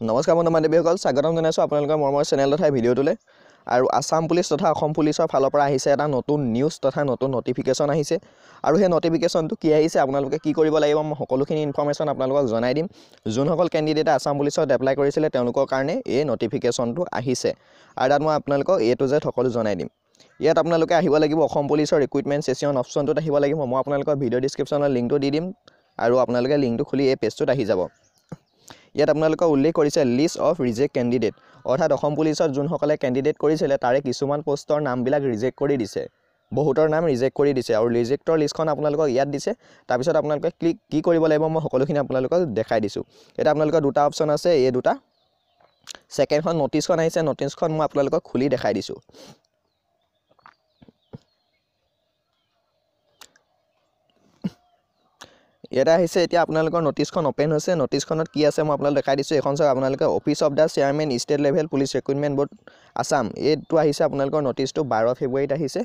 নমস্কাৰ বন্ধু বান্ধৱীসকল, স্বাগতম জনাইছোঁ আপোনালোকৰ মৰমৰ চেনেল তথা ভিডিঅ'টোলৈ। আৰু আছাম পুলিচ তথা অসম পুলিচৰ ফালৰ পৰা আহিছে এটা নতুন নিউজ তথা নতুন নটিফিকেশ্যন আহিছে। আৰু সেই নটিফিকেশ্যনটো কি আহিছে, আপোনালোকে কি কৰিব লাগিব, মই সকলোখিনি ইনফৰ্মেশ্যন আপোনালোকক জনাই দিম। যোনসকল কেণ্ডিডেটে আছাম পুলিচত এপ্লাই কৰিছিলে তেওঁলোকৰ কাৰণে এই নটিফিকেশ্যনটো আহিছে। আৰু তাত মই আপোনালোকক এ টু জেড সকলো জনাই দিম। ইয়াত আপোনালোকে আহিব লাগিব অসম পুলিচৰ ৰিক্ৰুইটমেণ্ট ছেশ্যন অপশ্যনটোত আহিব লাগিব। মই আপোনালোকৰ ভিডিঅ' ডিছক্ৰিপশ্যনত লিংকটো দি দিম আৰু আপোনালোকে লিংকটো খুলি এই পেজটোত আহি যাব। ইয়াত আপোনালোকে উল্লেখ কৰিছে লিষ্ট অফ ৰিজেক্ট কেণ্ডিডেট, অৰ্থাৎ অসম পুলিচত যোনসকলে কেণ্ডিডেট কৰিছিলে তাৰে কিছুমান পষ্টৰ নামবিলাক ৰিজেক্ট কৰি দিছে, বহুতৰ নাম ৰিজেক্ট কৰি দিছে। আৰু ৰিজেক্টৰ লিষ্টখন আপোনালোকক ইয়াত দিছে। তাৰপিছত আপোনালোকে ক্লিক কি কৰিব লাগিব মই সকলোখিনি আপোনালোকক দেখাই দিছোঁ। এতিয়া আপোনালোকৰ দুটা অপশ্যন আছে, এই দুটা। ছেকেণ্ডখন নটিচখন আহিছে, নটিচখন মই আপোনালোকক খুলি দেখাই দিছোঁ। ইয়াতে আহিছে এতিয়া আপোনালোকৰ নটিচখন অ'পেন হৈছে। নটিচখনত কি আছে মই আপোনালোক দেখাই দিছোঁ। এইখন চাওক আপোনালোকে, Office of the Chairman, State Level Police Recruitment Board, Assam. এইটো আহিছে আপোনালোকৰ নটিচটো 12 ফেব্ৰুৱাৰীত আহিছে।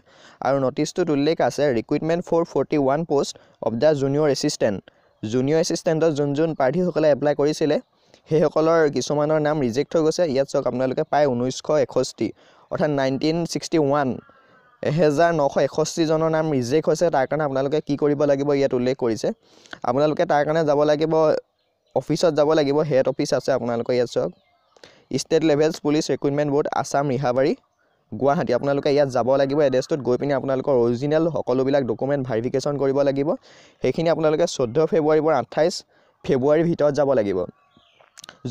আৰু নটিচটোত উল্লেখ আছে recruitment for 41 post of the Junior Assistant. Junior এছিষ্টেণ্টত যোন যোন প্ৰাৰ্থীসকলে এপ্লাই কৰিছিলে সেইসকলৰ কিছুমানৰ নাম ৰিজেক্ট হৈ গৈছে। ইয়াত চাওক আপোনালোকে প্ৰায় 1961, অৰ্থাৎ 1961, 1961জনৰ নাম ৰিজেক্ট হৈছে। তাৰ কাৰণে আপোনালোকে কি কৰিব লাগিব ইয়াত উল্লেখ কৰিছে। আপোনালোকে তাৰ কাৰণে যাব লাগিব, অফিচত যাব লাগিব। হেড অফিচ আছে আপোনালোকৰ ইয়াত চাওক, State Level Police Recruitment Board, Assam, Rihabari, Guwahati. আপোনালোকে ইয়াত যাব লাগিব। এড্ৰেছটোত গৈ পিনি আপোনালোকৰ অৰিজিনেল সকলোবিলাক ডকুমেণ্ট ভাৰিফিকেশ্যন কৰিব লাগিব। সেইখিনি আপোনালোকে 14 ফেব্ৰুৱাৰীৰ পৰা 28 ফেব্ৰুৱাৰীৰ ভিতৰত যাব লাগিব।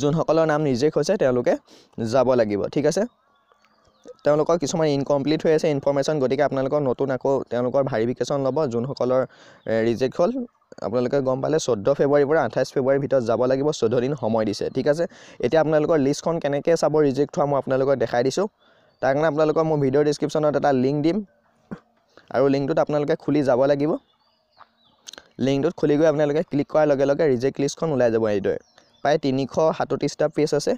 যোনসকলৰ নাম ৰিজেক্ট হৈছে তেওঁলোকে যাব লাগিব, ঠিক আছে। তেওঁলোকৰ কিছুমান ইনকমপ্লিট হৈ আছে ইনফৰ্মেশ্যন, গতিকে আপোনালোকৰ নতুন আকৌ তেওঁলোকৰ ভাৰিফিকেশ্যন ল'ব। যোনসকলৰ ৰিজেক্ট হ'ল আপোনালোকে গম পালে, 14 ফেব্ৰুৱাৰীৰ পৰা 28 ফেব্ৰুৱাৰীৰ ভিতৰত যাব লাগিব, 14 দিন সময় দিছে, ঠিক আছে। এতিয়া আপোনালোকৰ লিষ্টখন কেনেকৈ চাব ৰিজেক্ট হোৱা মই আপোনালোকক দেখাই দিছোঁ। তাৰ কাৰণে আপোনালোকৰ মোৰ ভিডিঅ' ডিছক্ৰিপশ্যনত এটা লিংক দিম আৰু লিংকটোত আপোনালোকে খুলি যাব লাগিব। লিংকটোত খুলি গৈ আপোনালোকে ক্লিক কৰাৰ লগে লগে ৰিজেক্ট লিষ্টখন ওলাই যাব এইদৰে। প্ৰায় 337টা পেজ আছে।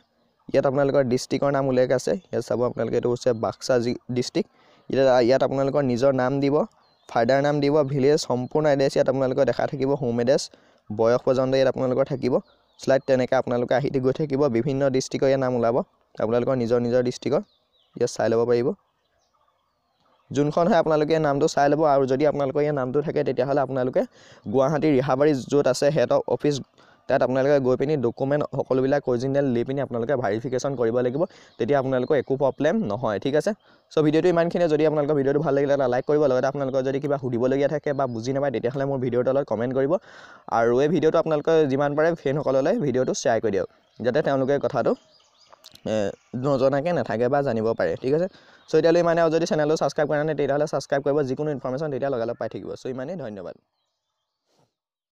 ইয়াত আপোনালোকৰ ডিষ্ট্ৰিক্টৰ নাম উল্লেখ আছে। ইয়াত চাব আপোনালোকে, এইটো হৈছে বাক্সা ডিষ্ট্ৰিক্ট। ইয়াত আপোনালোকৰ নিজৰ নাম দিব, ফাদাৰ নাম দিব, ভিলেজ, সম্পূৰ্ণ এড্ৰেছ ইয়াত আপোনালোকৰ দেখা থাকিব, হোম এড্ৰেছ, বয়স পৰ্যন্ত ইয়াত আপোনালোকৰ থাকিব। শ্লাইড তেনেকৈ আপোনালোকে আহি গৈ থাকিব। বিভিন্ন ডিষ্ট্ৰিক্টৰ ইয়াত নাম ওলাব, আপোনালোকৰ নিজৰ নিজৰ ডিষ্ট্ৰিক্টৰ ইয়াত চাই ল'ব পাৰিব। যোনখন হয় আপোনালোকে নামটো চাই ল'ব। আৰু যদি আপোনালোকৰ ইয়াত নামটো থাকে তেতিয়াহ'লে আপোনালোকে গুৱাহাটীৰ ৰিহাবাৰী য'ত আছে হেড অফ অফিচ, তাত আপোনালোকে গৈ পিনি ডকুমেণ্ট সকলোবিলাক অৰিজিনেল দি পিনি আপোনালোকে ভাৰিফিকেশ্যন কৰিব লাগিব। তেতিয়া আপোনালোকৰ একো প্ৰব্লেম নহয়, ঠিক আছে। চ' ভিডিঅ'টো ইমানখিনিয়ে। যদি আপোনালোকৰ ভিডিঅ'টো ভাল লাগিলে এটা লাইক কৰিব, লগতে আপোনালোকৰ যদি কিবা সুধিবলগীয়া থাকে বা বুজি নাপায় তেতিয়াহ'লে মোৰ ভিডিঅ'ৰ তলত কমেণ্ট কৰিব। আৰু এই ভিডিঅ'টো আপোনালোকে যিমান পাৰে ফ্ৰেণ্ডসকললৈ ভিডিঅ'টো শ্বেয়াৰ কৰি দিয়ক, যাতে তেওঁলোকে কথাটো নজনাকৈ নাথাকে বা জানিব পাৰে, ঠিক আছে। চ' এতিয়ালৈ ইমানে। আৰু যদি চেনেলটো ছাবস্ক্ৰাইব কৰা নাই তেতিয়াহ'লে ছাবস্ক্ৰাইব কৰিব, যিকোনো ইনফৰ্মেশ্যন তেতিয়া লগালগ পাই থাকিব। চ' ইমানেই, ধন্যবাদ।